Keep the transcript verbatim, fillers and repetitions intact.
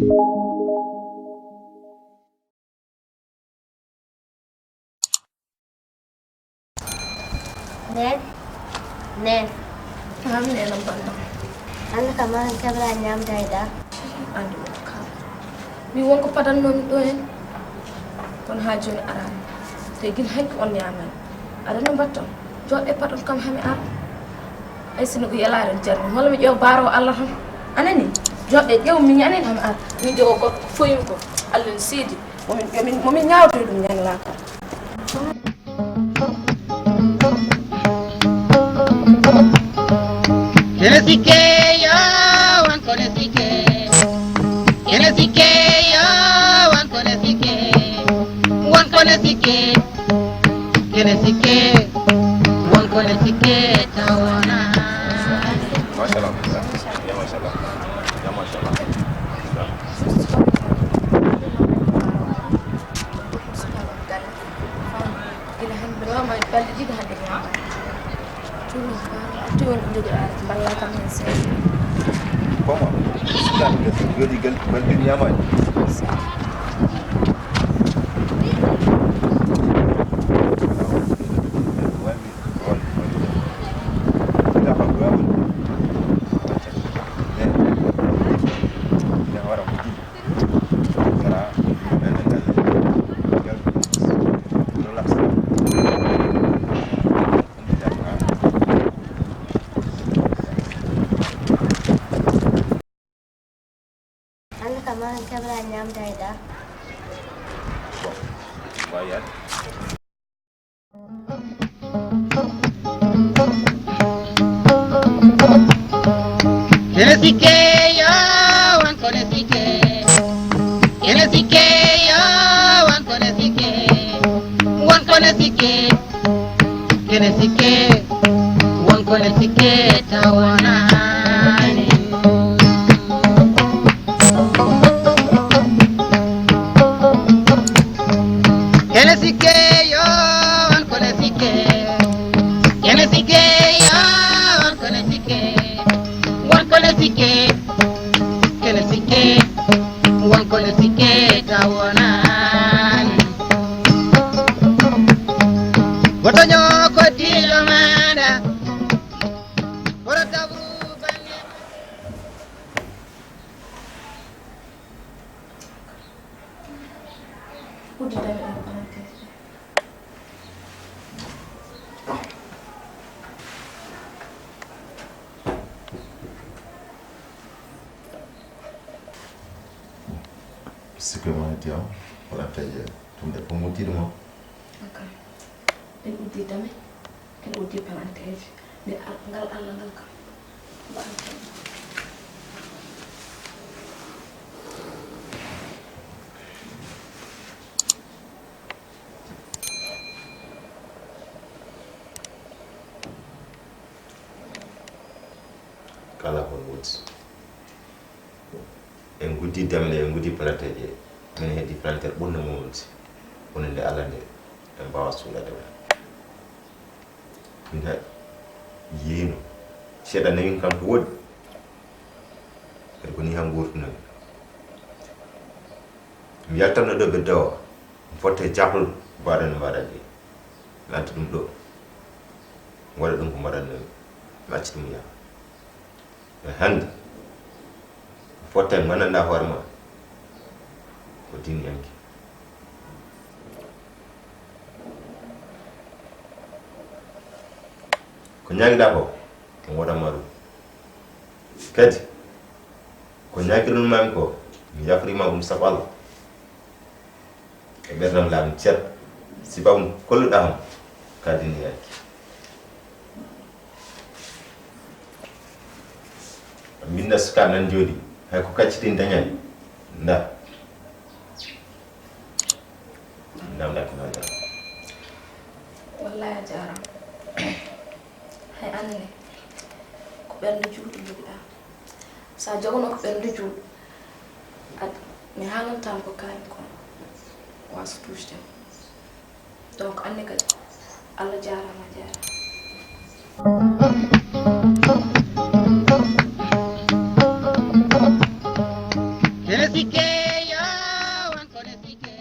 Neen, neen. Naam, neenam banndam. Hannde kam maa keɓra ñaamde hay dara. Anndi mo kam. Mi won ko padannomi ɗo en. Kono haa jooni araani. Te gila hanki on ñaamaani. Aɗa no mbatton? Jooɗe paɗon kam hami ar. Ay sino ko yalaare jarni. Wala mi ƴeew baaro Allah tan. Anani? Jooɗe ƴeew mi ñanen hami ar. Min de o gorko ko foymi ko. Allah no seedi. Momin, momin, momin ñaawtoy ɗum ñaŋ laakara. Kene sikke yo, wan kone sikke. Kene sikke yo, wan kone sikke. Wan kone sikke. Kene sikke. Wan kone sikke tawana. Machallah. Ya machallah. Ya machallah. Gila hannde mbaɗa ma balɗe ɗiɗi hannde mi haa. Tun atti won ɗum jogi aade mballa kam heen seeɗa. Koma, sukaaɓe ɓe jooɗi gal balɗe ñaamaani. Hannde kam maa keɓra ñaamde hay dara. Kene sikke yo, wan kone sikke. Kene sikke yo, wan kone sikke. Wan kone sikke. Kene sikke. Wan kone sikke tawanani. Kene sikke yo, wan kone sikke. Kene sikke yo, wan kone sikke. Wan kone sikke. Kene sikke. Wan kone sikke tawanani. Woto ñoo ko diijo maɗa. Woto dabru bange. Udditami ɗum palanteeji ɗi. Sikko ma hetti am, palanteeji ɗum ɗe fof muttiɗo ma. Ok. Ɗen udditami. En uddi palanteeji. Nde al-, ngal Allah ngal kam. Mbaɗa. Kala hon woni. En nguddi damɗe, en nguddi palanteeje. Min heddi palanteer ɓurnde mum wonde. Wonande Allah nde en mbaawa suuɗade mo. Min haɗi yeeno. Seeɗa newin kam ko woɗi. Kadi ko ni han nguurtunomi. Mi yaltanno ɗo ɓe dawa. Mi fotte jahlol mbaɗa no mbaɗa ni. Mi adda ɗum ɗo. Mi waɗa ɗum ko mbaɗannomi. Mi acci ɗum yaha. E hannde, fotten nganndanɗaa hoore ma ko diiniyanke. Ko ñaagiɗaa ko, mi waɗan ma ɗum. Kadi, ko ñaagiɗon maami ko, mi yafri ma ɗum sabu Allah. E ɓernam laami cet, sibabu kolluɗaa ham, ka diiniyanke. Mbinda suka nan jooɗi, hay ko kaccitin dañani. Nda. Nda, nda ko nda. Wallahi a jaaraama. Hay aan ne, ko ɓernde juulɗo jogiɗaa. So a jogono ko ɓernde juulɗo, a, mi haalantaama ko kaami ko, waasa tuusde ma. Donc, aan ne kadi, Allah jaaraama, a jaaraama. Ene sikke yo, an ko ne sikke.